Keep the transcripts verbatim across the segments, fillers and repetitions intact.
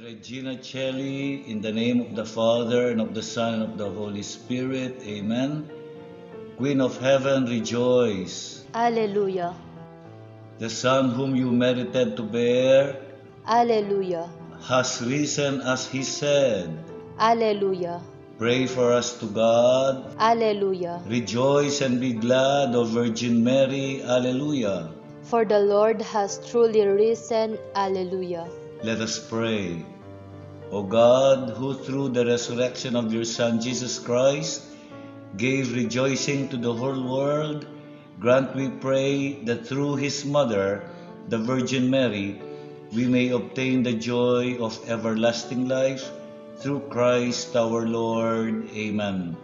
Regina Caeli, in the name of the Father, and of the Son, and of the Holy Spirit. Amen. Queen of Heaven, rejoice. Alleluia. The Son whom you merited to bear, Alleluia. Has risen as he said. Alleluia. Pray for us to God. Alleluia. Rejoice and be glad, O Virgin Mary. Alleluia. For the Lord has truly risen. Alleluia. Let us pray. O God, who through the resurrection of your Son Jesus Christ gave rejoicing to the whole world, grant, we pray, that through his mother, the Virgin Mary, we may obtain the joy of everlasting life through Christ our Lord. Amen.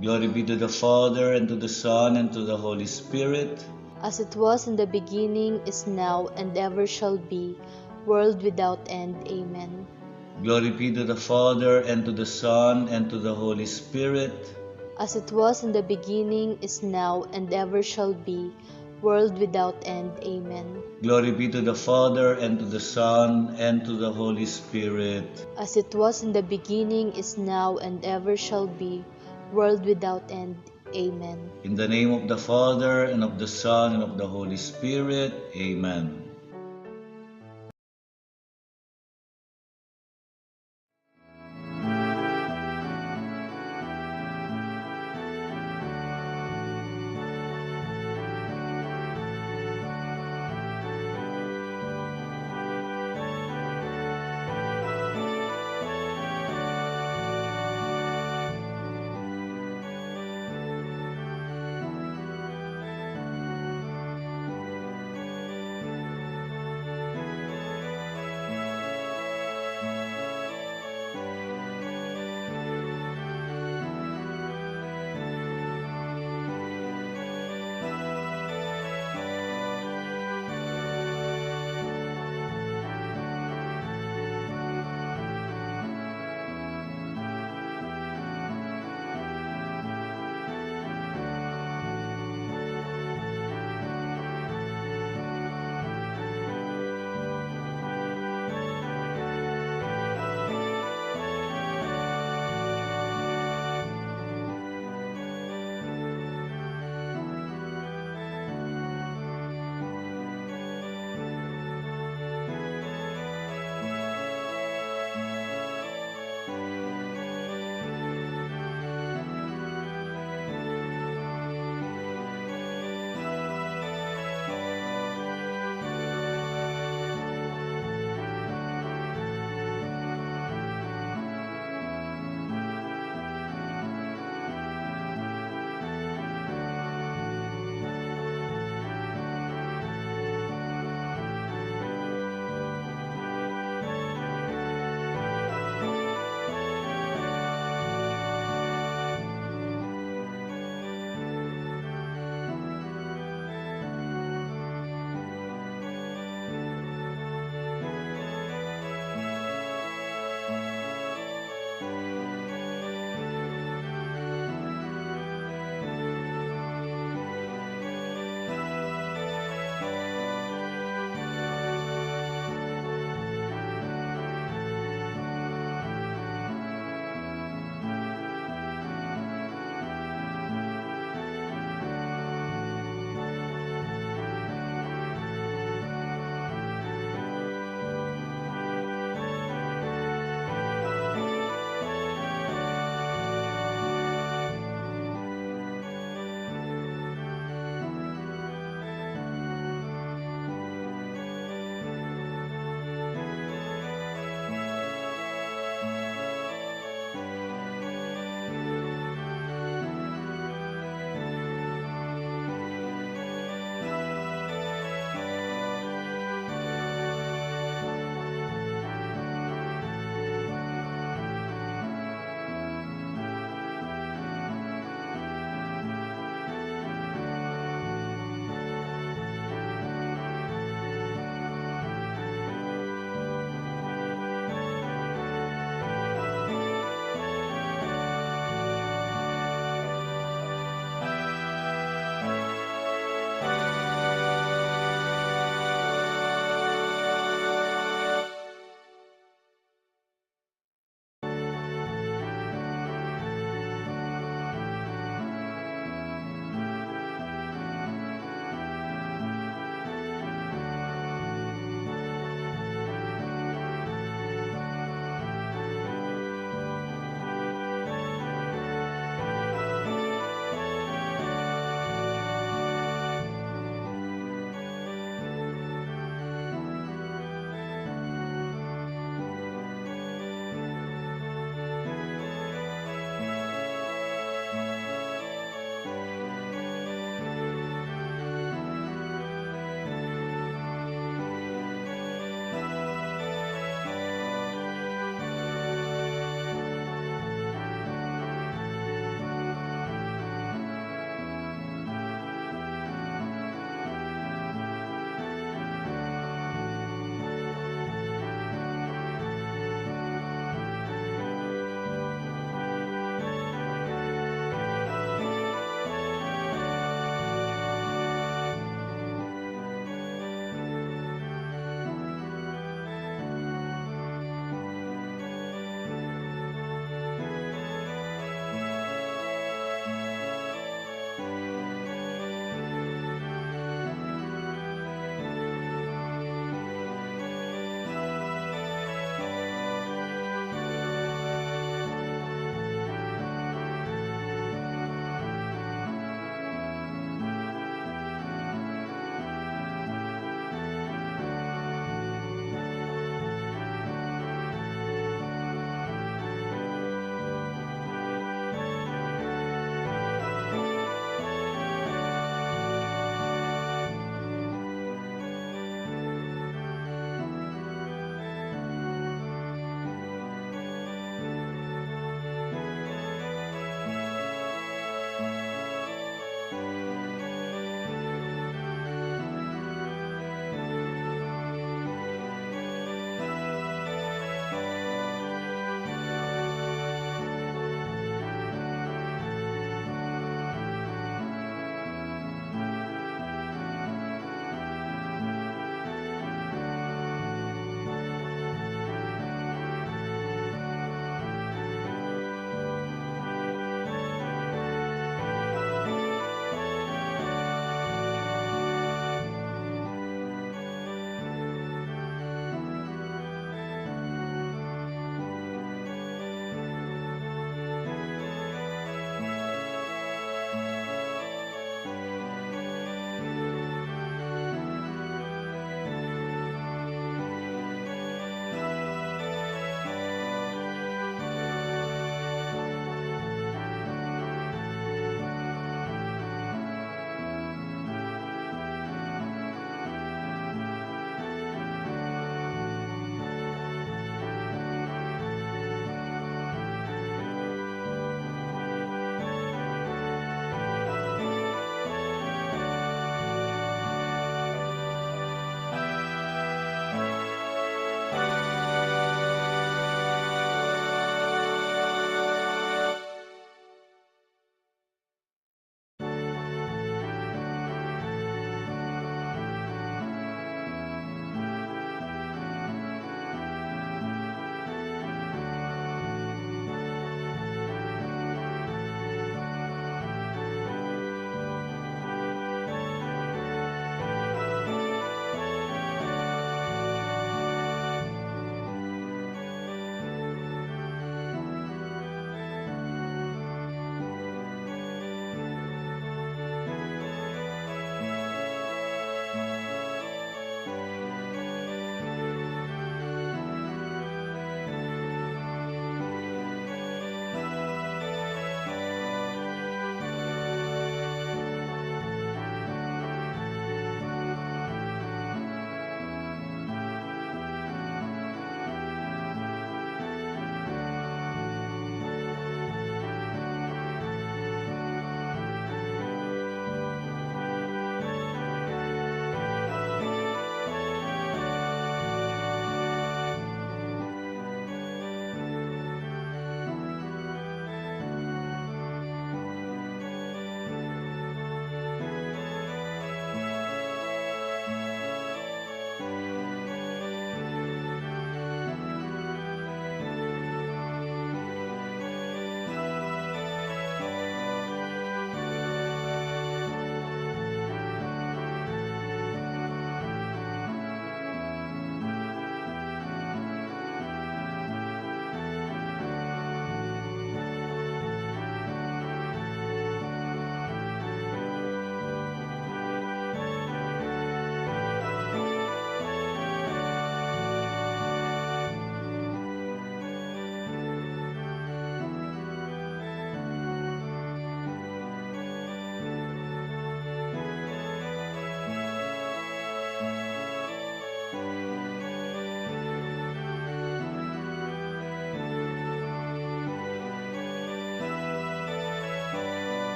Glory be to the Father, and to the Son, and to the Holy Spirit. As it was in the beginning, is now, and ever shall be, world without end. Amen. Glory be to the Father, and to the Son, and to the Holy Spirit. As it was in the beginning, is now, and ever shall be, world without end. Amen. Glory be to the Father, and to the Son, and to the Holy Spirit. As it was in the beginning, is now, and ever shall be, world without end. Amen. In the name of the Father, and of the Son, and of the Holy Spirit. Amen.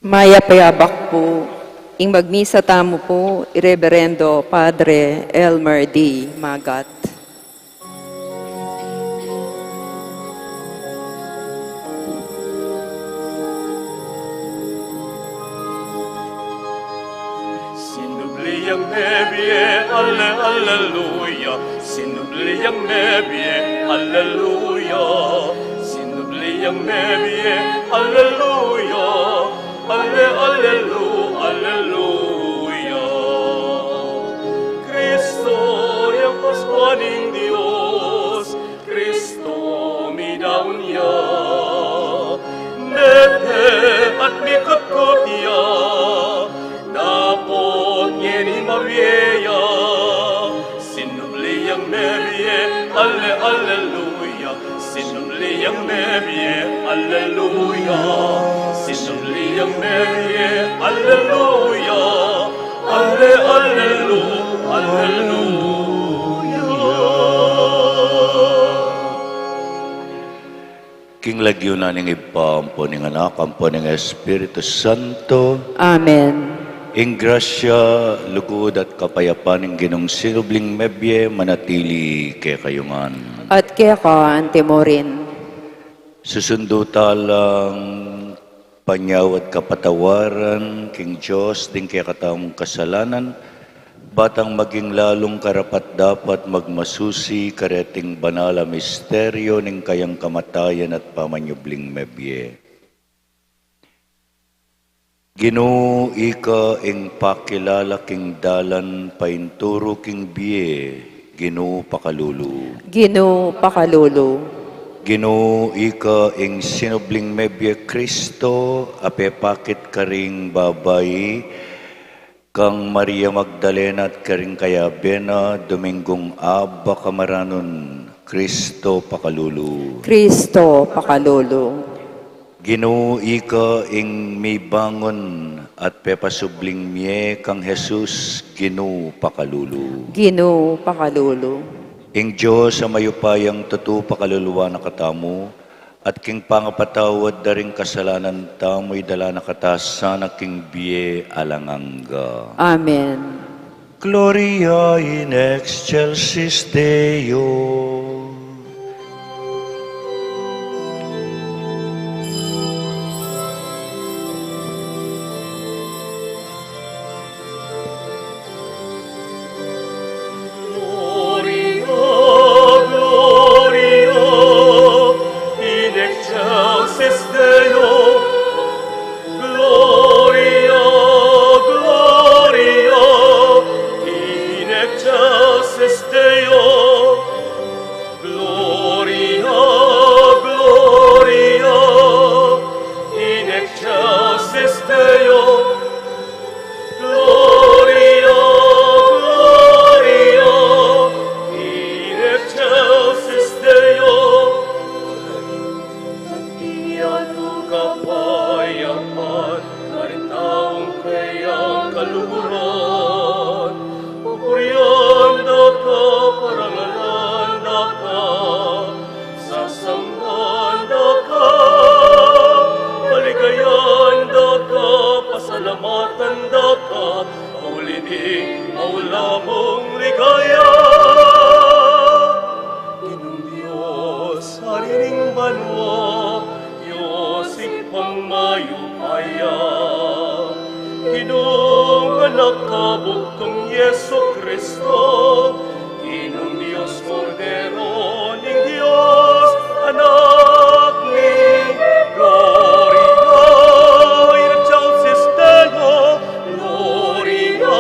Mayap a abak pu. Ing magmisa tamu pu i Reberendo Padre Elmer D. Magat. Sinubli yang mebie, ale, aleluya. Sinubli yang mebie, aleluya. Sinubli yang mebie, aleluya. Ale, alelu, aleluya. Kristo yang Paskua ning Dios, Kristo midaun ya, mete at mikutkut ya, dapot ngeni mabie ya. Sinubli yang mebie, ale, aleluya. Sinubli yang mebie, aleluya. Sinubli yang mebie, aleluya. Ale, alelu, aleluya. King lagyu na ning Ibpa, ampo ning Anak, ampo ning Espiritu Santo. Amen. Ing grasya, lugud at kapayapan ning Ginung sinubling mebie manatili kekayu ngan. At keka antimurin. Susundu ta lang panyawad kapatawaran king Dios ding kekatang kasalanan, batang maging lalung karapat-dapat magmasusi kareting banal a misteryo ning kayang kamatayan at pamanyubling mebie. Ginu, ika ing pakilala king dalan painturu king bie, Ginu pakalulu. Ginu pakalulu. Ginu, ika ing sinubling mebie Kristo, a pepakit karing babai, kang Maria Magdalena at karing kayabe na, Dominggung abak a maranun, Kristo pakalulu. Kristo pakalulu. Ginu, ika ing mibangun at pepasubling mie kang Jesus, Ginu pakalulu. Ginu pakalulu. Ing Dios a mayupayang tutu pakaluluan na katamu, at king pangapatawad da ring kasalanan tamu, idala na kata sana king bie alang angga. Amen. Gloria in excelsis Deo. Gloria, gloria in excelsis Deo. Gloria, gloria in excelsis Deo. Gloria, gloria in excelsis Deo. Gloria, gloria in excelsis Deo. Iya tu kapayapan, karing taung kayang kaluguran, pupurian da ka, parangalan da ka, sasamban da ka, paligayan da ka, pasalamatan da ka, uli ning maula mung ligaya. Ginung Dios, Ari ning banua, Dios Ibpang mayupaya, Ginung Anak a bugtung Jesucristo, Ginung Dios, Kordero ning Dios, Anak ning Gloria in excelsis Deo, Gloria,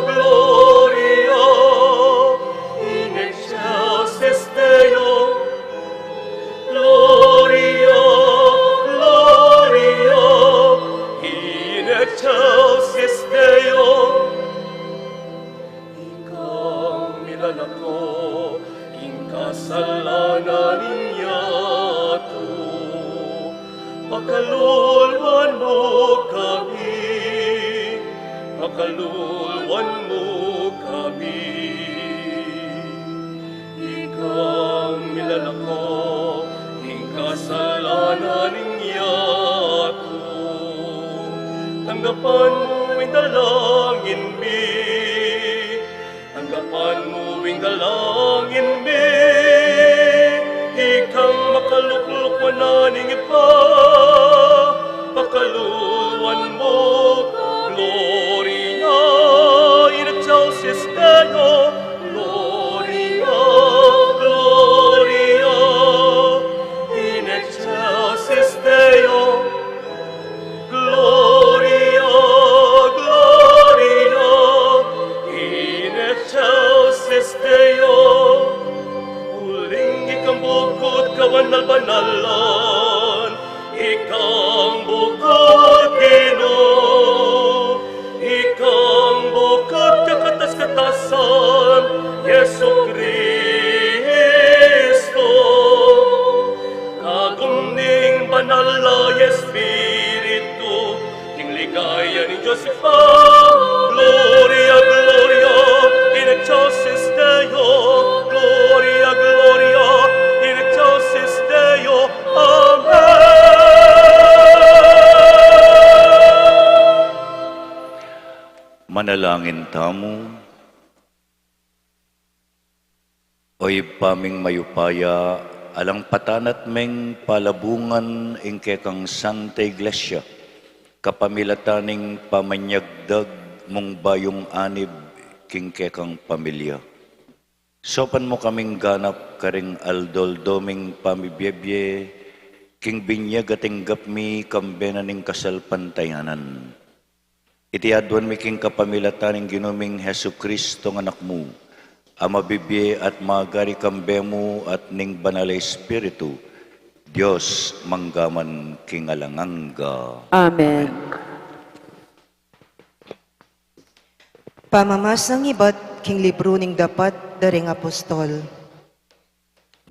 gloria in excelsis Deo, Gloria, gloria in excelsis Deo. Ikang milalako king kasalanan ning yatu, pakaluluan mu kami, pakaluluan mu kami. Ikang milalako king kasalanan ning yatu, Tanggapan mu ing dalangin mi. Tanggapan mu ing dalangin mi. Ikang makalukluk wanan ning Ibpa, pakaluluan mu. Gloria in excelsis Deo. Gloria, Gloria in excelsis Deo. Gloria, Gloria in excelsis Deo. Uling ikang bukut kabanal-banalan, ikang bukut Ginu, ikang bukut kakatas-katasan, Jesucristo. Kagum ning Banal a Espiritu, ning ligaya ning Dios Ibpa. Gloria, Gloria in excelsis Deo. Gloria, Gloria in excelsis Deo. Amen. Manalangin tamu. O Ibpa ming mayupaya, alang patanat meng palabungan ing kekang Santa Iglesia, kapamilatan ning pamanyagdag mung bayung anib king kekang pamilya. Saupan mu kaming ganap karing aldo-aldo ming pamibiebie, king binyag a tinggap mi kambe na ning kasalpantayanan. Iti aduan mi king kapamilatan ning Ginu ming Jesucristo, Anak mu, a mabibie at magari kambe mu at ning Banal a Espiritu, Dios mangga man king alang angga. Amen. Pamamasang ibat king libru ning Dapat da ring Apostol.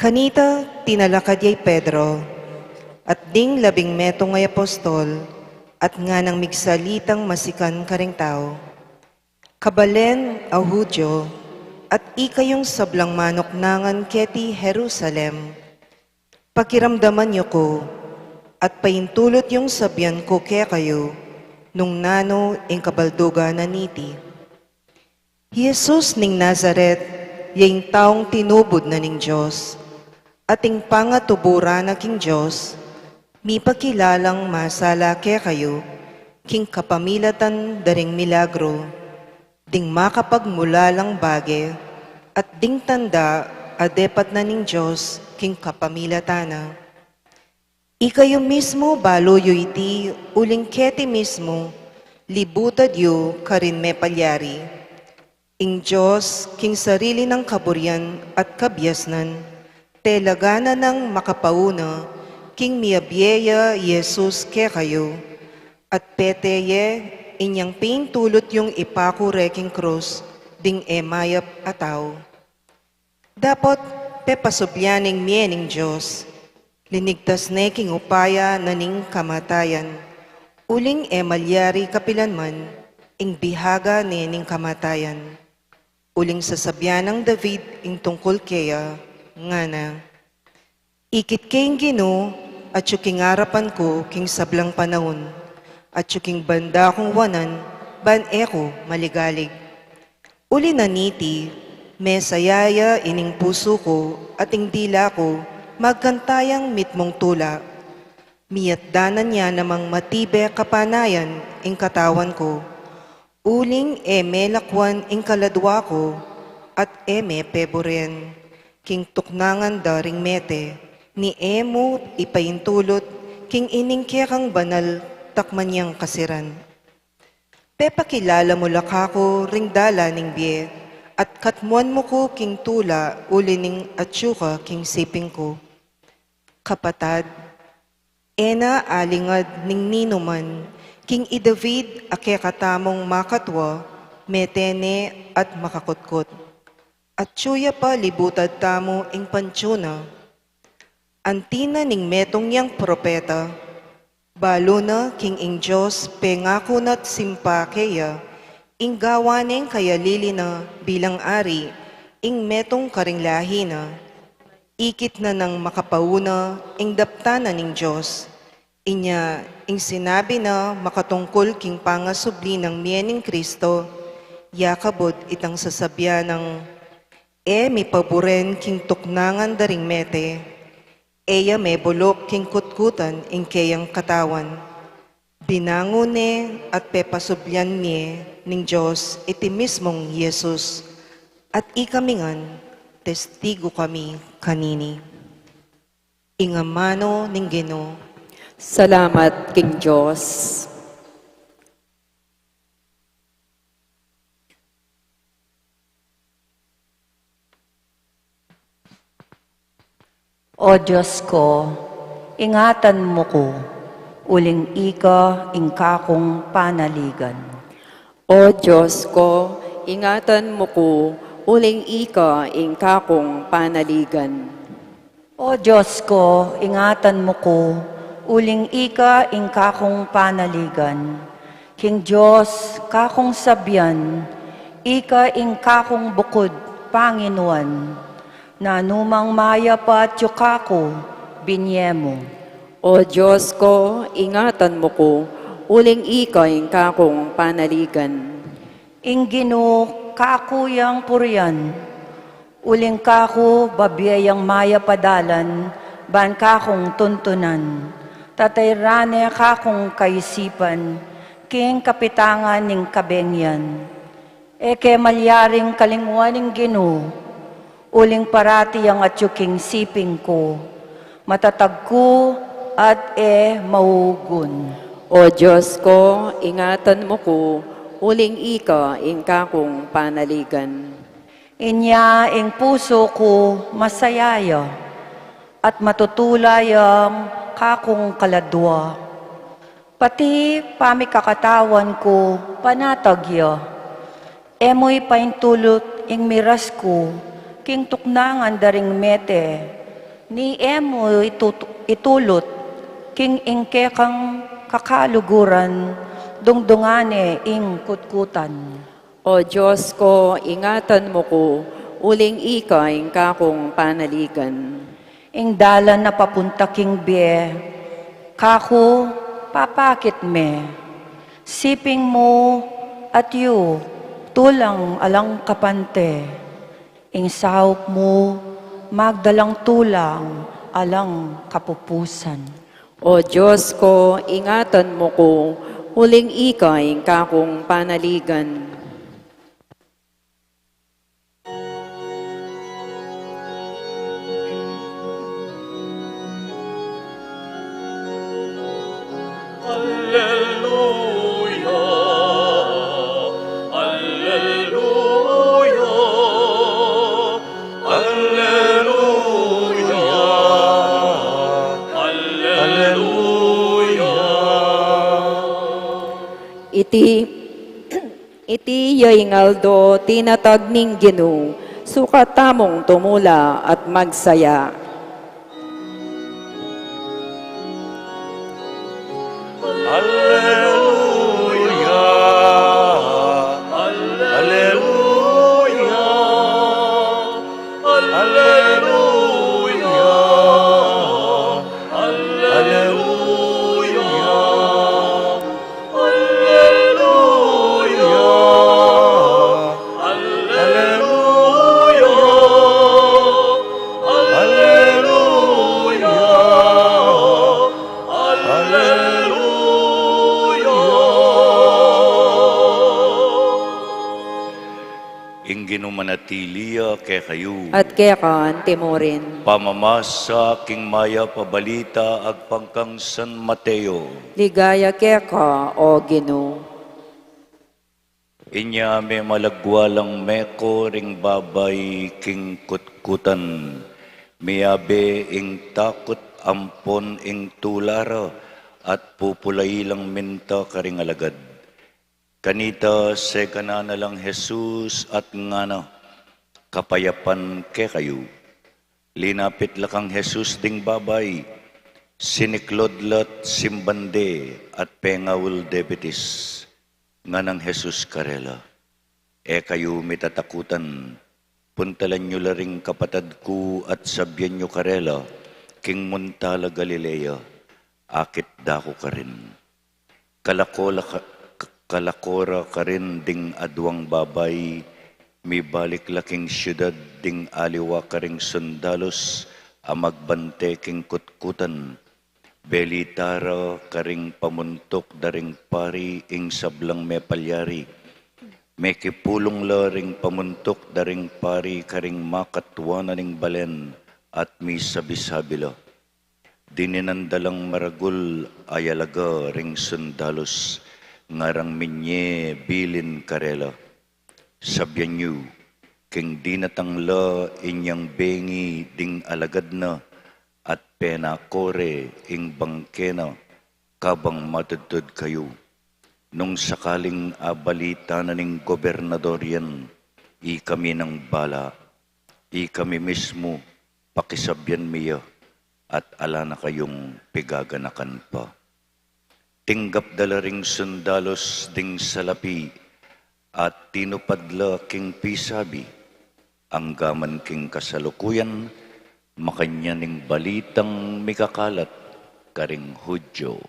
Kanita tinalakad ya i Pedro, at ding labing metung a apostol, at nganang migsalitang masikan karing tau. Kabalen a Judio, at ikayung sablang manuknangan keti Jerusalem, pakiramdaman yu ku, at paintulot yung sabian ku kekayu, nung nanu ing kabaldugan na niti. Jesus ning Nazaret, ya ing taung tinubud na ning Dios, at ing pangatuburan na king Dios, mipakilalang masala kekayu, king kapamilatan da ring milagru, ding makapagmulalang bage, at ding tanda a depat na ning Dios king kapamilatan na. Ikayu mismu balu yu iti, uling keti mismu libutad yu karin mepalyari. Ing Dios, king sarili nang kaburian at kabiasnan, talaga na nang makapauna king miyabie ya i Jesus kekayu, at pete ye inyang paintulot yung ipaku re king krus ding e mayap a tau. Dapot pepasubli ya ning mie ning Dios, linigtas ne king upaya na ning kamatayan, uling e malyari kapilanman ing bihaga ne ning kamatayan. Uling sasabian nang David ing tungkul keya, ngana, ikit ke ing Ginu, atyu king arapan ku king sablang panaun, atyu king banda kung wanan, ban e ku maligalig. Uli na niti, mesaya ya ining pusu ku, at ing dila ku magkanta yang mitmung tula. Miyatdanan ya namang matibe kapanayan ing katawan ku. Uling e me lakwan ing kaladua ku, at e me peburen. King tuknangan da ring mete, ni e mu ipaintulot king ining kekang banal takman yang kasiran. Pepakilala mu la kaku ring dalan ning bie, at katmuan mu ku king tula uli ning atyu ka king siping ku. Kapatad, e na alingad ning ninuman, king i David a kekatamung makatua, mete ne at makakutkut. Atyu ya pa libutad tamu ing pantiuna. Anti na ning metung yang propeta, balu na king ing Dios pengaku na't simpa keya, ing gawa neng kayalili na bilang ari, ing metung karing lahi na. Ikit na nang makapauna ing daptan na ning Dios. Inya Ing sinabi na makatungkul king pangasubli nang mie ning Kristo, ya kabud itang sasabian nang, e mi paburen king tuknangan da ring mete, e ya mebuluk king kutkutan ing keyang katawan. Binangun ne at pepasublian mie ning Dios iti mismung Jesus, at ikami ngan testigu kami kanini. Ing amanu ning Ginu. Salamat king Dios. O Dios ko, ingatan mu ku, uling ika ing kakung panaligan. O Dios ko, ingatan mu ku, uling ika ing kakung panaligan. O Dios ko, ingatan mu ku, uling ika ing kakung panaligan. King Dios kakung sabian, ika ing kakung bukud panginuan. Nanumang mayap a atyu kaku, binie mu. O Dios ko, ingatan mu ku, uling ika ing kakung panaligan. Ing Ginu kaku yang purian, uling kaku babie yang mayap a dalan ban kakung tuntunan. Tatayran ne kakung kaisipan king kapitangan ning kabengian. E ke malyaring kalinguan ing Ginu, uling parati yang atyu king siping ku, matatag ku at e maugun. O Dios ko, ingatan mu ku, uling ika ing kakung panaligan. Inya ing pusu ku masaya ya, at matutula yang kakung kaladua. Pati pamikakatawan ku panatag ya. E mu ipaintulut ing miras ku king tuknangan da ring mete, ni e mu itut-, itulut king ing kekang kakaluguran, dungdungan ne ing kutkutan. O Dios ko, ingatan mu ku, uling ika ing kakung panaligan. Ing dalan a papunta king bie, kaku papakit me. Siping mu atyu, tulang alang kapante. Ing saup mu, magdalang tulang alang kapupusan. O Dios ko, ingatan mu ku, uling ika ing kakung panaligan. Alleluia, alleluia, alleluia, alleluia. Iti, iti ya ing aldo tinatag ning Ginu, sukat tamung tumula at magsaya. Alleluia, alleluia, alleluia, alleluia. Alleluia, alleluia, alleluia, alleluia. Ing Ginu manatili ya kekayu. At keka anti mu rin. Pamamasa king mayap a balita agpang kang San Mateo. Ligaya keka, O Ginu. Inya memalagwa lang meko ring babai king kutkutan. Miyabe ing takut ampon ing tula ra at pupulai lang minta karing alagad. Kanita seganan na lang Jesus at ngana, kapayapan kekayu. Linapit la kang Jesus ding babai, siniklod la't simban de at pengaul de bitis. Nganang Jesus karela, e kayu mitatakutan, puntalan yu la ring kapatad ku at sabian yu karela, king munta la Galilea, akit da ku karin. Kalako la ka-, kalako ra karin ding aduang babai, mibalik la king siudad ding aliwa karing sundalus a magbante king kutkutan. Belita ra karing pamuntuk da ring pari ing sablang mepalyari. Mekipulung la ring pamuntuk da ring pari karing makatua na ning balen at misabi-sabi la. Dininan da lang maragul a alaga ring sundalus, ngarang minye bilin karela. Sabian yu, king dinatang la inyang bengi ding alagad na at penako re ing bangke na, kabang matudtud kayu. Nung sakaling abalita na ning gobernador yan, ikami nang bala, ikami mismu, pakisabian mi ya, at ala na kayung pigaganakan pa. Tinggap da la ring sundalus ding salapi at tinupad la king pisabi, anggaman king kasalukuyan, makanyan ing balitang mikakalat karing Hudyo.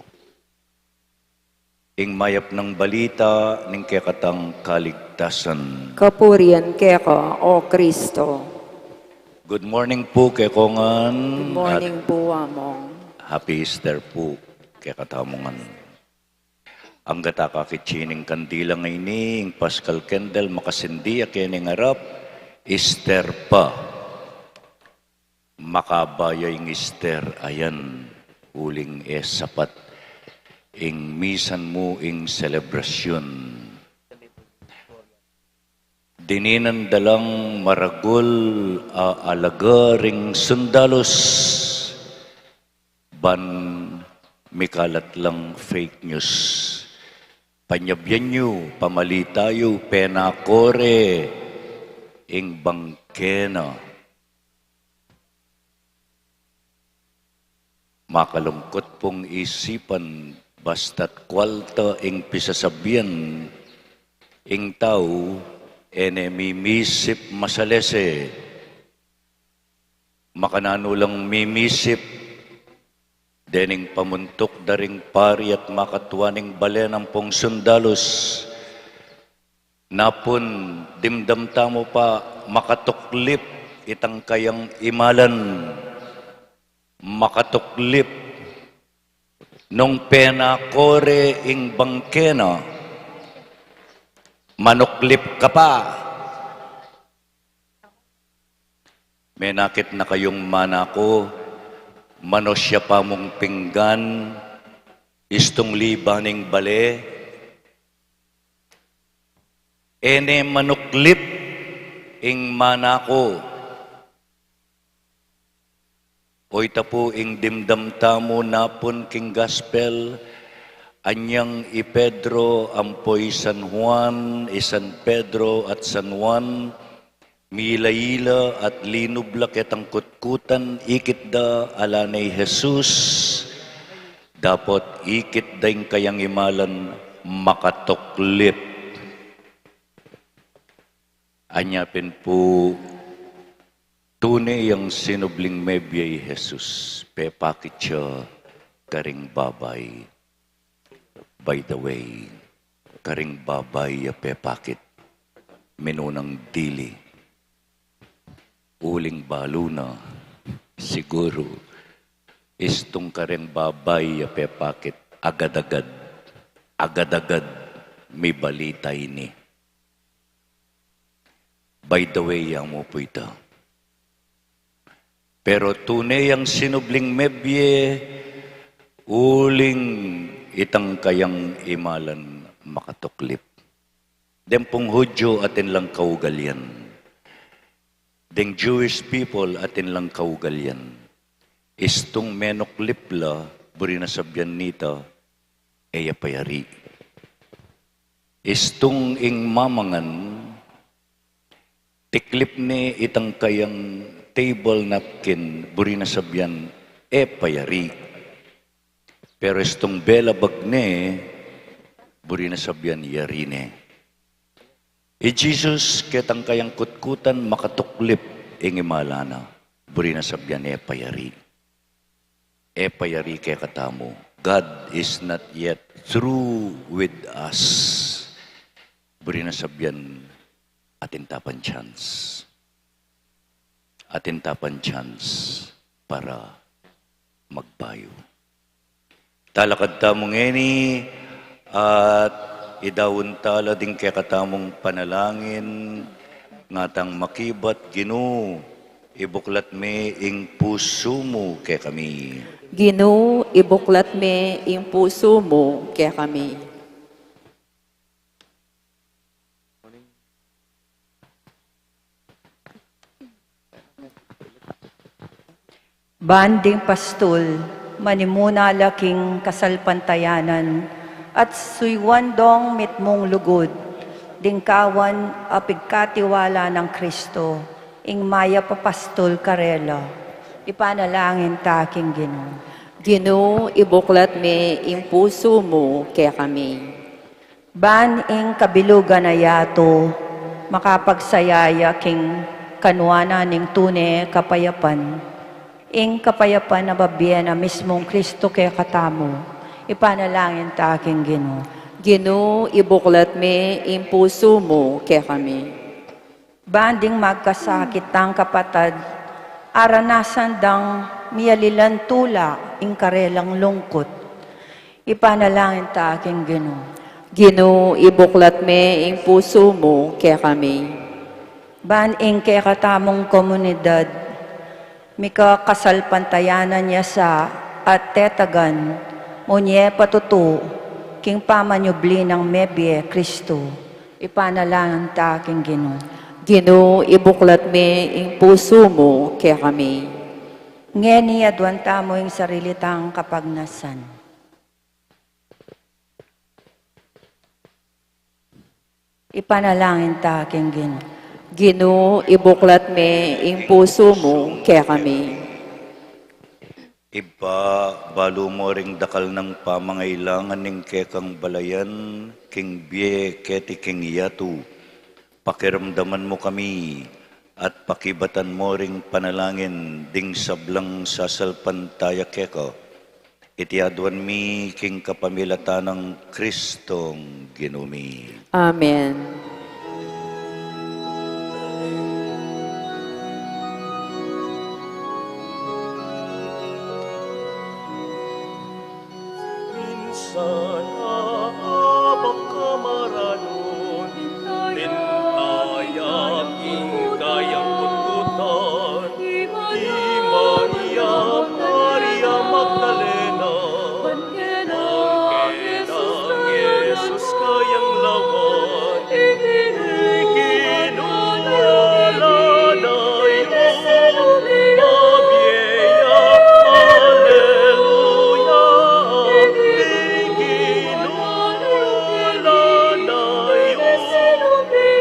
Ing mayap nang balita ning kekatang kaligtasan. Kapurian keka, O Kristo. Good morning pu kekongan. Good morning pu, Among. Happy Easter pu kekatamu ngan. Angga ta kakitsi ning kandila ngeni, ing Paschal candle, makasindi ya keni king arap, Easter pa. Makabaya ing Easter a yan, uling e sapat ing misan mu ing selebrasyun. Dininan da lang maragul a alaga ring sundalus, ban mikalat lang fake news. Panyabian yu, pamalita yu, penako re ing bangke na. Makalungkut pung isipan, basta't kwalta ing pisasabian, ing tau e ne mimisip masalese. Makananu lang mimisip dening pamuntuk da ring pari at makatua ning balen ampong sundalus. Napun dimdam tamu pa makatuklip itang kayang imalan. Makatuklip. Nung penako re ing bangke na, manuklip ka pa. Menakit na kayung manako, manusya pa mung pinggan, istung liba ning bale, e ne manuklip ing manako. Oyta pu ing dimdam tamu napun king gospel, anyang i Pedro ampo i San Juan, i San Pedro at San Juan, mila-ila at linub la ketang kutkutan, ikit da ala ne i Jesus, dapot ikit da ing kayang imalan makatuklip. Anya pin pu, tune yang sinubling mebie i Jesus, pepakit ya karing babai. By the way, karing babai a pepakit, minunang dili. Uling balu na, siguru, istung karing babai a pepakit, agad-agad, agad-agad, mibalita ini. By the way, amu pu ita. Pero tune yang sinubling mebie, uling itang kayang imalan makatuklip. Deng pung Hudyo atin lang kaugalian. Deng Jewish people atin lang kaugalian. Istung menuklip la, buri na sabian nita, e ya payari. Istung ing mamangan, tiklip ne itang kayang table napkin, buri na sabian, e payari. Pero istung belabag ne, buri na sabian, yari ne. I Jesus, ketang kayang kutkutan, makatuklip ing imala na, buri na sabian, e payari. E payari kekatamu, God is not yet through with us. Buri na sabian, atin ta pang chance. Atin ta pang chance para magbayu. Talakad tamu ngeni at idaun tala ding kekatamung panalangin, ngatang makibat: Ginu, ibuklat me ing pusu mu kekami. Ginu, ibuklat me ing pusu mu kekami. Ban ding pastul, manimuna la king kasalpantayanan, at suyuan dong mitmung lugud, ding kawan a pigkatiwala nang Kristo, ing mayap a pastul karela. Ipanalangin ta king Ginu. Ginu, ibuklat me ing pusu mu kekami. Ban ing kabilugan a yatu, makapagsaya ya king kanuanan ning tune kapayapan. Ing kapayapan a mabie na mismung Kristo kekatamu, ipanalangin ta king Ginu. Ginu, ibuklat me ing pusu mu kekami. Ban ding magkasakit tang kapatad, aranasan dang miyalilan tula ing karelang lungkut. Ipanalangin ta king Ginu. Ginu, ibuklat me ing pusu mu kekami. Ban ing kekatamung komunidad, mika kasalpantayanan ya sa at tetagan, munye patutu king pamanyubli nang mebie Kristo. Ipanalangin ta king Ginu. Ginu, ibuklat me ing pusu mu kekami. Ngeni aduan tamu ing sarili tang kapagnasan. Ipanalangin ta king Ginu. Ginu, ibuklat me ing pusu mu kekami. Ibpa, balu mo ring dakal nang pamangailangan ning kekang balayan, king bie keti king yatu. Pakiramdaman mu kami at pakibatan mo ring panalangin ding sablang sasalpantaya keka. Iti aduan mi king kapamilatan nang Kristong Ginu mi. Amen. Minsan a abang kamaranun, ning taya king kayang kutkutan, i Maria, Maria Magdalena, bang kena Jesus kayang lawan, i Ginu ala na yu, mabie ya, aleluya, i Ginu ala na yu,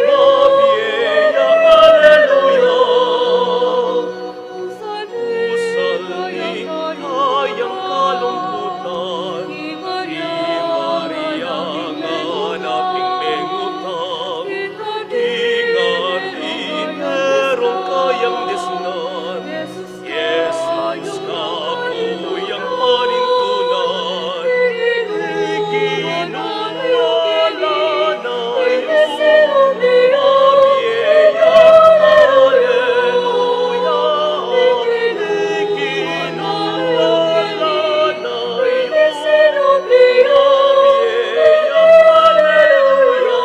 mabie ya, aleluya. Usal ning kayang kalungkutan, i Maria ngan a pin mengutang, king atin e rong kayang desnan, Jesus kaku yang panintunan, i Ginu ala na yu, mabie ya, aleluya, i Ginu ala na yu, mabie ya, aleluya.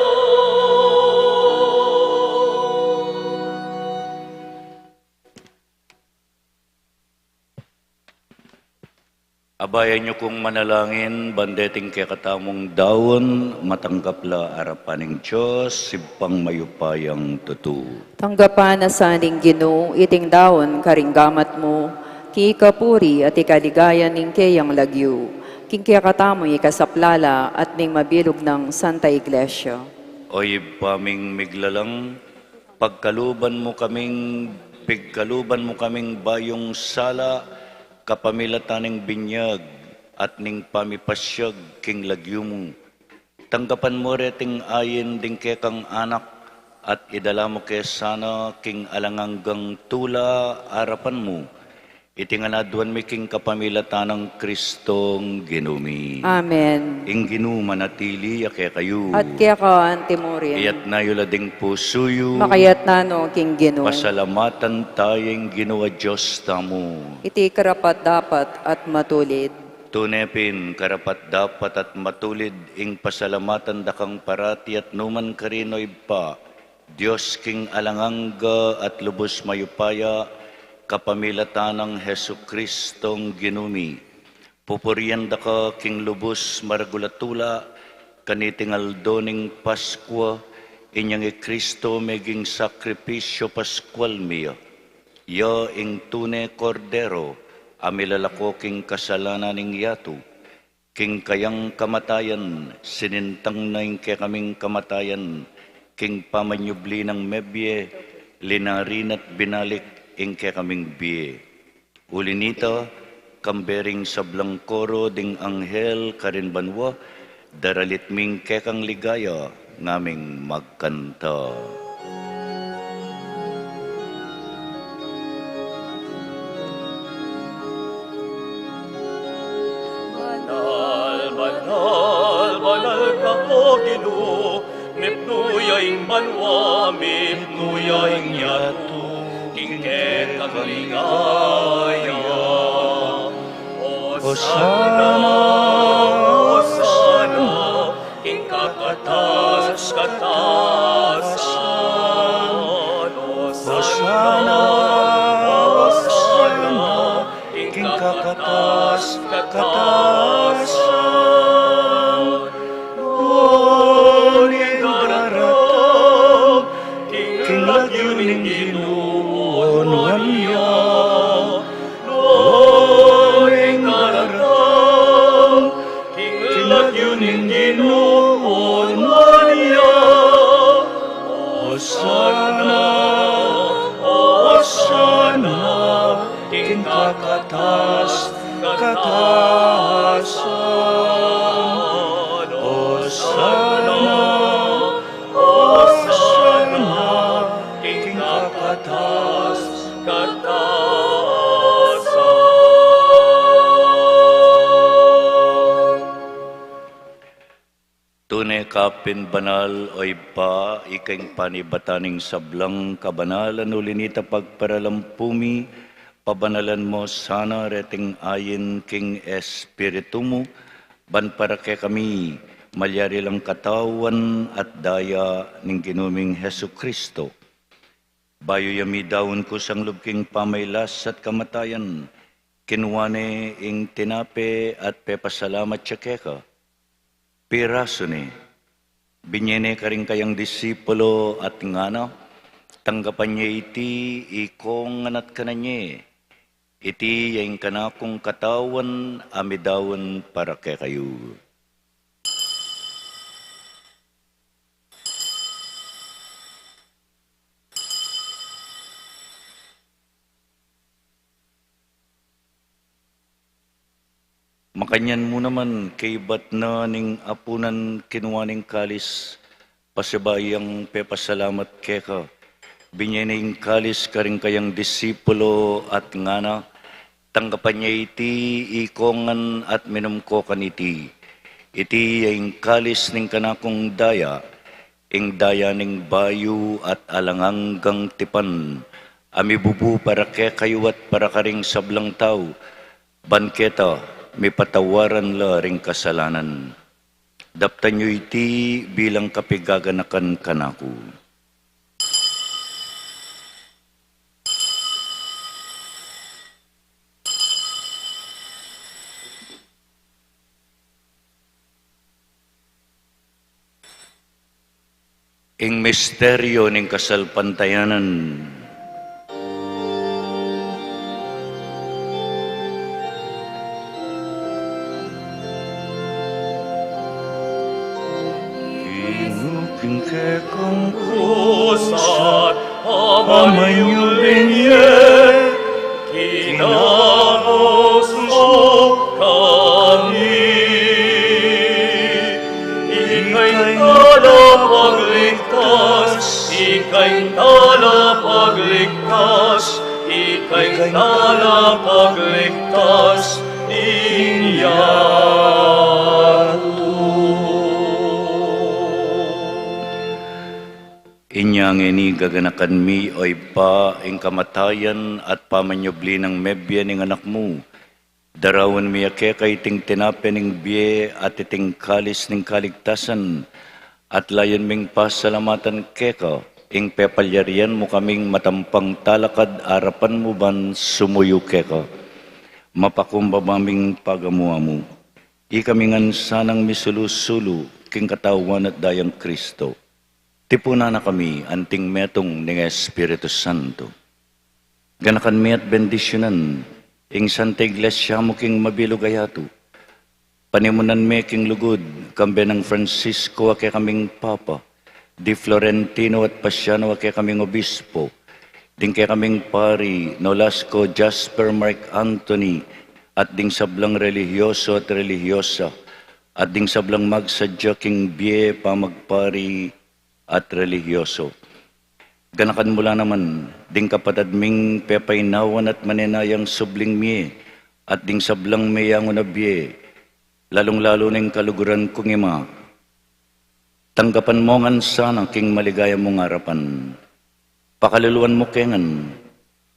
Abayan yu kung manalangin, ban deting kekatamung daun, matanggap la arapan ning Dios, Ibpang mayupayang tutu. Tanggapan na sa ning Ginu iting daun karing gamat mu, king ikapuri at ikaligayan ning keyang lagyu, king kekatamung ikasaplala at ning mabilug nang Santa Iglesia. O Ibpa ming miglalang, pagkaluban mu kaming, pigkaluban mu kaming bayung sala, kapamilatan ning binyag at ning pamipasyag king lagyu mu. Tanggapan mu reting ain ding kekang anak, at idala mu ke sana king alang anggang tula arapan mu. Iti ngan aduan mi king kapamilatan nang Kristong Ginu mi. Amen. Ing Ginu manatili ya kekayu. At keka antimurin. Iyatas yu la ding pusu yu. Makayatas no king Ginu. Pasalamatan taya ing Ginu a Dios tamu. Iti karapat-dapat at matulid. Tune pin karapat-dapat at matulid ing pasalamatan da kang parati at nukarin man, O Ibpa, Dios king alang angga at lubus mayupaya, kapamilatan nang Jesucristong Ginu mi. Pupurian da ka king lubus maragul a tula, kaniting aldo ning Paskua, inyang i Kristo meging sakripisyu Paskual mi ya. Ya ing tune Kordero a milalako king kasalanan ning yatu. King kayang kamatayan, sinintang na ing kekaming kamatayan, king pamanyubli nang mebie, linari na't binalik ing kekaming bie. Uli nita, kambe ring sablang koro ding anghel karin banua, daralit mi ing kekang ligaya, ngaming magkanta. Banal, banal, banal ka, O Ginu, mipnu ya ing banua, mipnu ya ing yatu, king kekang ligaya. Osana, Osana, king kakatas-katasan. Osana, Osana, king kakatas-katasan. Nuan ing daratang king lagyu ning Ginu, o nuan ya? Nuan ing daratang king lagyu ning Ginu, o nuan ya? Osana, Osana, king kakatas-katasan. Osana, Osana, king kakatas-katasan. Tune ka pin banal, o Ibpa, ika ing panibatan ning sablang kabanalan, uli nita pagparalampu mi, pabanalan mu sana reting ayin king Espiritu mu, ban para kekami malyari lang katawan at daya ning Ginu ming Jesucristo. Bayu ya midaun kusang lub king pamailas at kamatayan, kinua ne ing tinape at pepasalamat ya keka. Pirasu ne, binye ne karing kayang disipulo at ngana, tanggapan ye iti ikongan at kanan ye. Iti ya ing kanakung katawan a midaun para kekayu. Makanyan mu naman, kaybat na ning apunan, kinua ne ing kalis, pasibayu yang pepasalamat keka, binye ne ing kalis karing kayang disipulo at ngana, tanggapan ye iti ikongan at minum ko kaniti. Iti ya ing kalis ning kanakung daya, ing daya ning bayu at alang anggang tipan, a mibubu para kekayu at para karing sablang tau, ban keta mipatawaran la ring kasalanan. Daptan yu iti bilang kapigaganakan kanaku. Ing misteryo ning kasalpantayanan. King kekang krus at pamanyubling ye, kinabus mu kami. Ika ing talapagligtas, ika ing talapag Talapagligtas ning yatu. Inya ngeni gaganakan mi, O Ibpa, ing kamatayan at pamanyubli nang mebie ning Anak mu. Daraun mi ya keka iting tinape ning bie at iting kalis ning kaligtasan, at layun ming pasalamatan keka ing pepalyarian mu kaming matampang talakad arapan mu ban sumuyu keka. Mapakumbaba ming pagamu-amu, ikami ngan sanang misulu-sulu king Katawan at Dayang Kristo. Tipunan na kami anting metung ning Espiritu Santo. Ganakan mi at bendisyunan ing Santa Iglesia mu king mabilug a yatu. Panimunan mi king lugud, kambe nang Francisco a kekaming Papa, di Florentino at Pasiano a kekaming Obispo, ding kekaming Pari Nolasco Jasper Mark Anthony, at ding sablang relihiyoso at relihiyosa, at ding sablang magsadya king bie pamagpari at relihiyoso. Ganakan mu la naman ding kapatad ming pepainawan at manenayang subling mie, at ding sablang meyangu na bie, lalung-lalu na ing kaluguran kung ima. Tanggapan mu ngan sana king maligaya mung arapan. Pakaluluan mu ke ngan,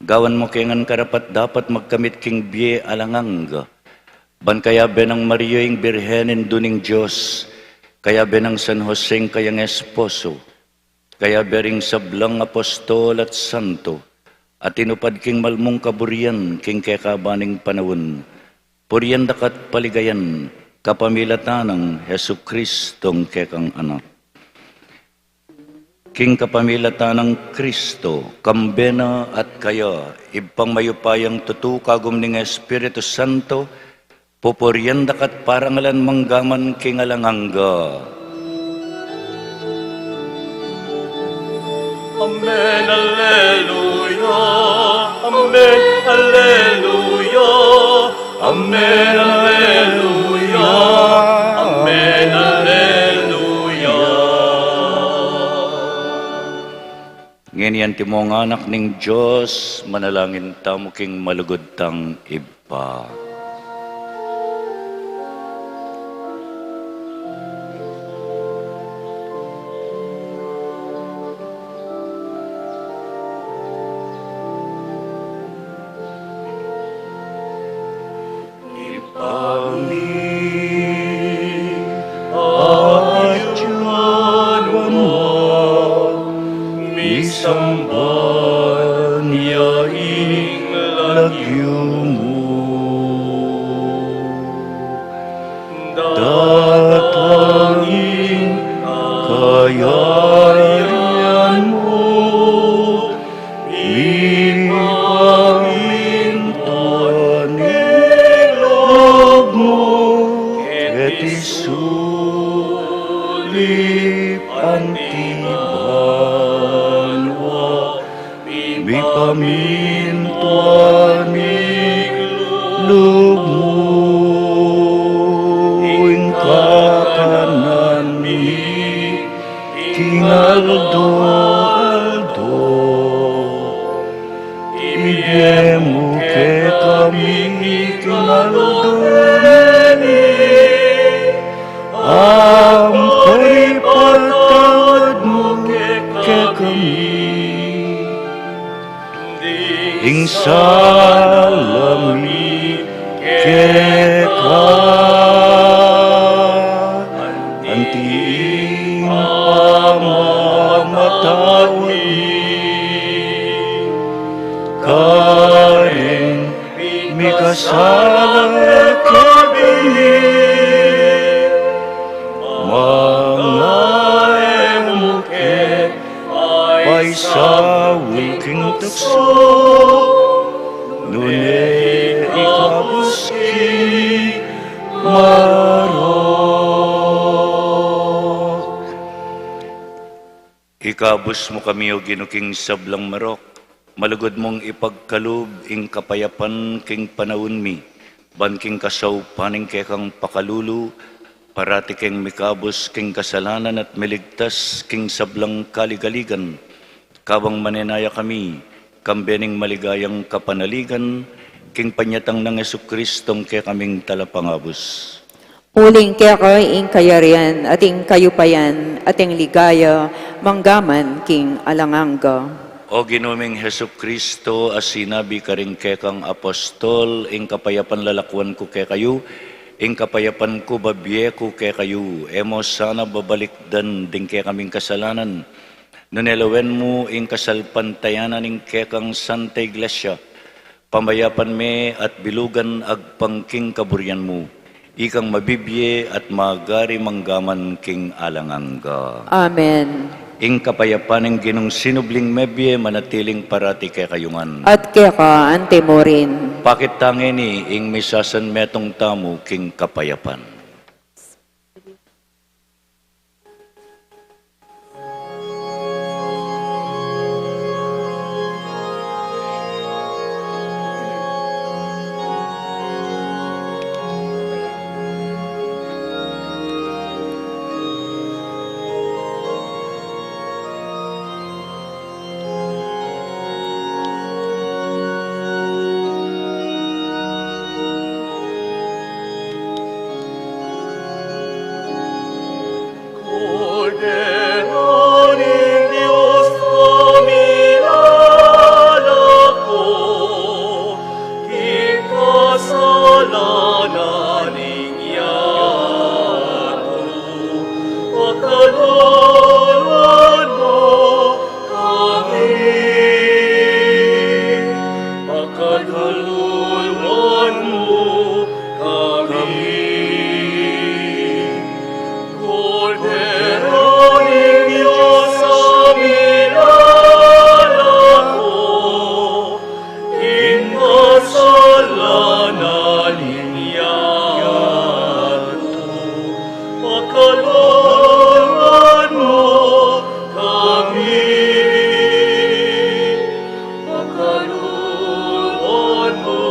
gawan mu ke ngan karapat-dapat magkamit king bie alang angga. Ban kayabe nang Maria ing Birhen, Indu ning Dios, kayabe nang San Jose ing kayang esposo, kayabe ring sablang apostol at santo, a tinupad king malmung kaburian king kekaban ning panaun, purian daka't paligayan kapamilatan nang Jesucristong kekang Anak. King kapamilatan nang Kristo, kambe na at kaya, Ibpang mayupayang tutu, kagum ning Espiritu Santo, pupurian daka't parangalan manggaman king alang angga. Amen, alleluia. Amen, alleluia. Amen, alleluia. Amen, alleluia. Ngeni antimong anak ning Dios, manalangin tamu king malugud tang Ibpa. Ibpa mi, atyu ka banua, misamban ya ing lagyu mu. Datang ing kayarian mu, mipamintuan ing lub mu, keti sulip anti banua, mipamintuan ing lub mu. Ing kakanan mi king aldo-aldo, ibie mu kekami king aldo ngeni, ampo ipatawad mu kekami ing sala mi keka, anti ing pamamatawad mi kareng mikasala kekami. Manga e mu ke paisaul king tuksu, nune ikabus king marok. Ikabus mu kami, O Ginu, king sablang marok. Malugud mung ipagkalub ing kapayapan king panaun mi, ban king kasaupan ning kekang pakalulu, parati keng mikabus king kasalanan at miligtas king sablang kaligaligan. Kabang manenaya kami Kambe ning maligayang kapanaligan, king panyatang nang Jesucristo, ing kekaming talapangabus. Uling keka ing kayarian, at ing kayupayan, at ing ligaya, manggaman king alang angga. O Ginu ming Jesucristo, a sinabi karing kekang apostol, ing kapayapan lalakwan ku kekayu, ing kapayapan ku babie ku kekayu, e mu sana babalikdan ding kekaming kasalanan, nune lawen mu ing kasalpantayanan ning kekang Santa Iglesia, pamayapan me at bilugan agpang king kaburian mu, ikang mabibie at magari manggaman king alang angga. Amen. Ing kapayapan ning Ginung sinubling mebie manatiling parati kekayu ngan. At keka anti mu rin. Pakit ta ngeni ing misa san metung tamu king kapayapan. Cordero ning Dios, kamilalako king kasalanan ning yatu, pakaluluan mu kami, pakaluluan mu kami. Kordero ning Dios, a milalako king kasalanan ning yatu, pakaluluan mu kami, pakaluluan mu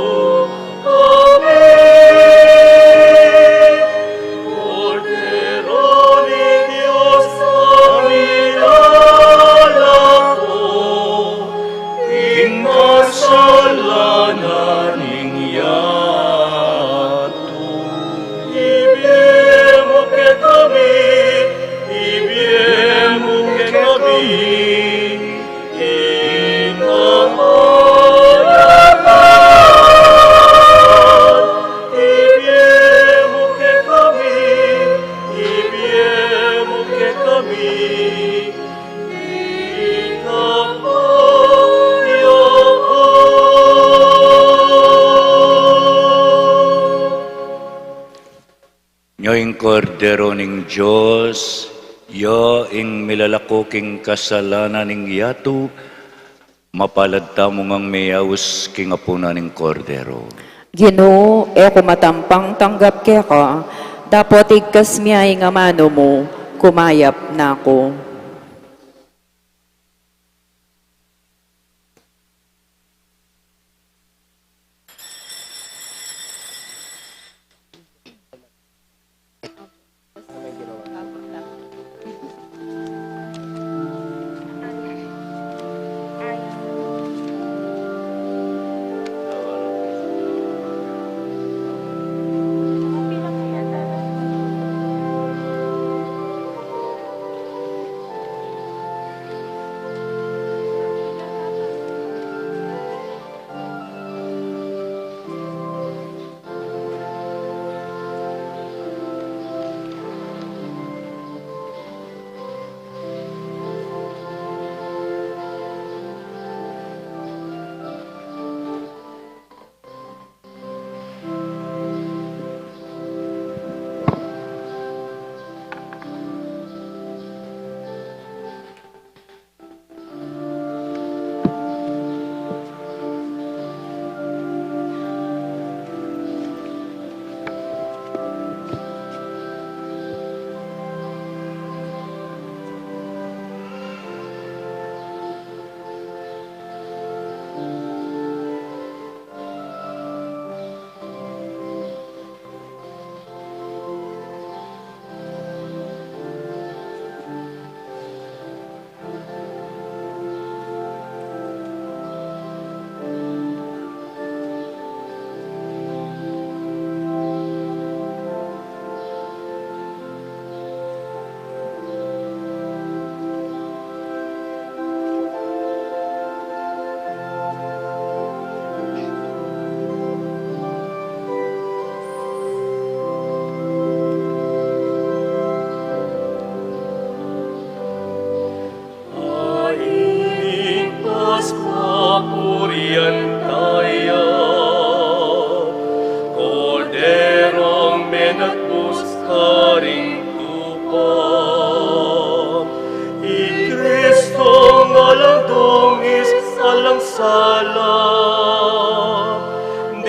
kami. Kordero ning Dios, a milalako king kasalanan ning yatu, ibie mu kekami, ibie mu kekami ing kapayapan, ibie mu kekami, ibie mu kekami ing kapayapan. Nyo ing Kordero ning Dios, ya ing milalako king kasalanan ning yatu, mapalad tamu ngang meyaus king apunan ning Kordero. Ginu, e ku matampang tanggap keka, dapot igkas mu ing amanu mu, kumayap na ku.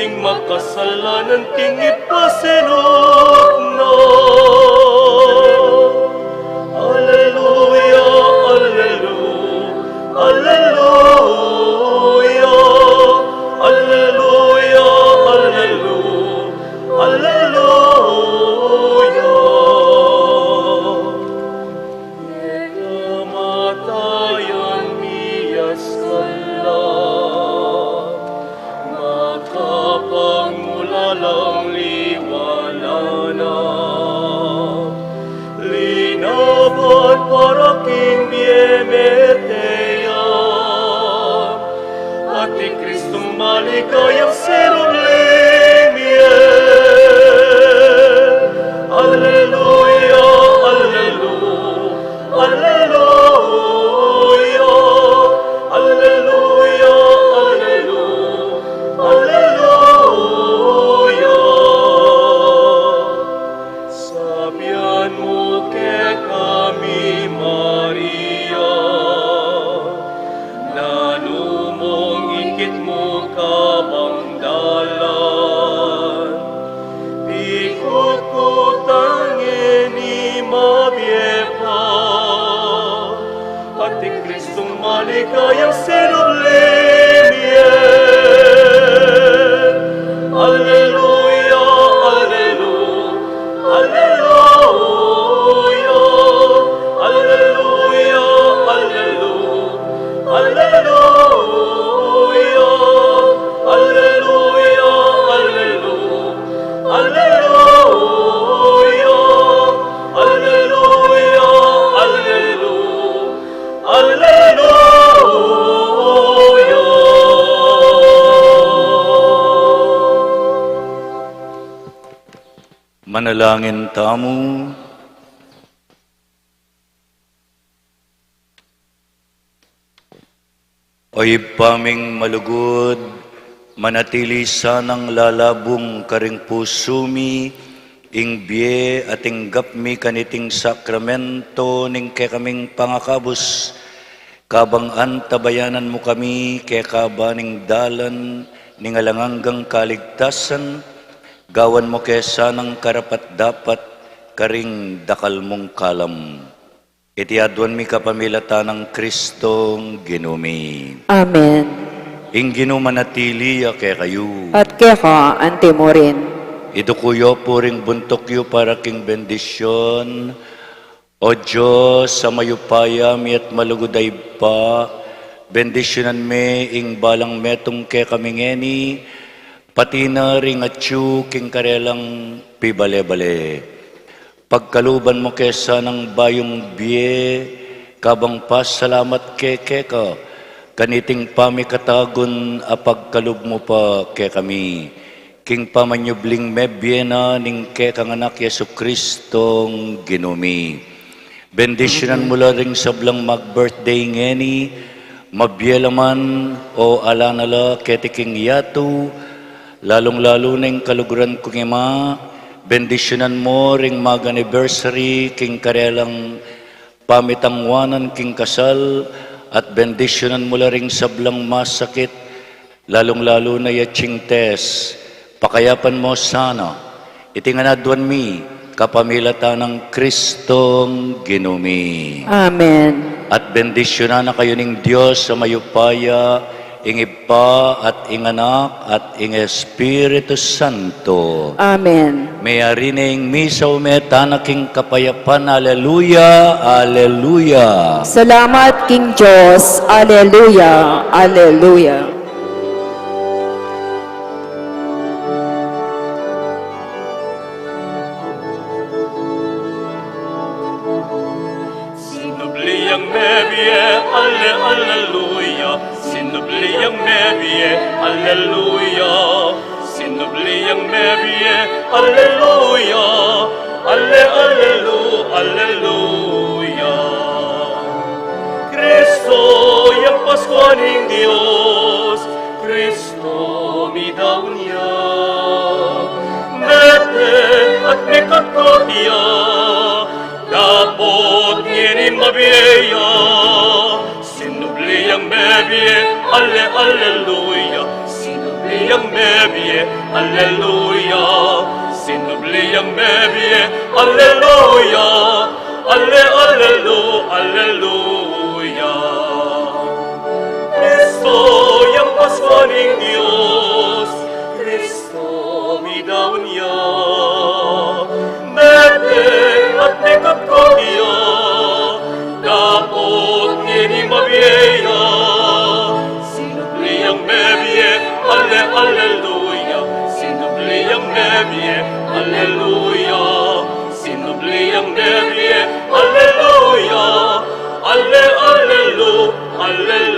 Ing makasalanan king ipasinup na. Alleluia, alleluia, alleluia, alleluia, alleluia, alleluia. Kamatayan miyasala, makapagmulalang liwala na. Linaban para king bie mete ya. At i Kristong maligayang sinubling mie. Alleluia, alleluia, alleluia, alleluia, alleluia, alleluia. Sabian mu kekami, Maria, nanu mung ikit mu kabang dalan, pikutkutan ngeni mabie pa, at i Kristong maligayang sinubling mie. Alleluia, alleluia, alleluia, alleluia, alleluia, alleluia, alleluia, alleluia, alleluia, alleluia, alleluia. Manalangin tamu. O Ibpa ming malugud, manatili sanang lalabung karing pusu mi ing bie a tinggap mi kaniting sakramento ning kekaming pangakabus, kabang antabayanan mu kami keka ba ning dalan ning alang anggang kaligtasan, gawan mu ke sanang karapat-dapat karing dakal mung kalam. Iti aduan mi kapamilatan nang Kristong Ginu mi. Amen. Ing Ginu manatili ya kekayu. At keka antimurin. Iduku yu pu ring buntuk yu para king bendisyun. O Dios, a mayupaya mi at malugud a Ibpa, bendisyunan me ing balang metung kekami ngeni, pati na ring atyu king karelang pibale-bale. Pagkaluban mu ke sanang bayung bie, kabang pasalamat ke keka, kaniting pamikatagun a pagkalub mu pa kekami, king pamanyubling mebie na ning kekang Anak, Jesu Kristong Ginu mi. Bendisyunan mu la ring sablang mag-birthday ngeni, mabie la man o ala na la keti king yatu, lalung-lalu na ing kaluguran kung ima, bendisyunan mu ring mag-anniversary king karelang pamitangwanan king kasal, at bendisyunan mu la ring sablang masakit, lalung-lalu na ya ating test, pakayapan mu sana. Iti ngan aduan mi kapamilatan nang Kristong Ginu mi. Amen. At bendisyunan na kayu ning Dios a mayupaya, ing Ibpa at ing Anak at ing Espiritu Santo. Amen. Meyari ne ing misa, ume tana king kapayapan. Aleluya, aleluya. Salamat king Dios. Aleluya, aleluya. Sinubli yang mebie, ale, aleluya. Sinubli yang mebie, aleluya. Sinubli yang mebie, aleluya. Ale, alelu, aleluya. Kristo yang Paskua ning Dios, Kristo midaun ya. Mete at mikatkot ya, dapot ngeni mabie ya. Sinubli yang mebie, ale, aleluya. Sinubli Yang mebie, aleluya. Sinubli yang mebie, aleluya. Ale, alelu, aleluya. Kristo yang Paskua ning Dios, Kristo midaun ya. Mete at mekapkot ya, dapot ngeni mabie ya. Sinubli yang mebie, ale, aleluya. Sinubli yang mebie, aleluya. Sinubli yang mebie, aleluya. Ale, alelu, aleluya.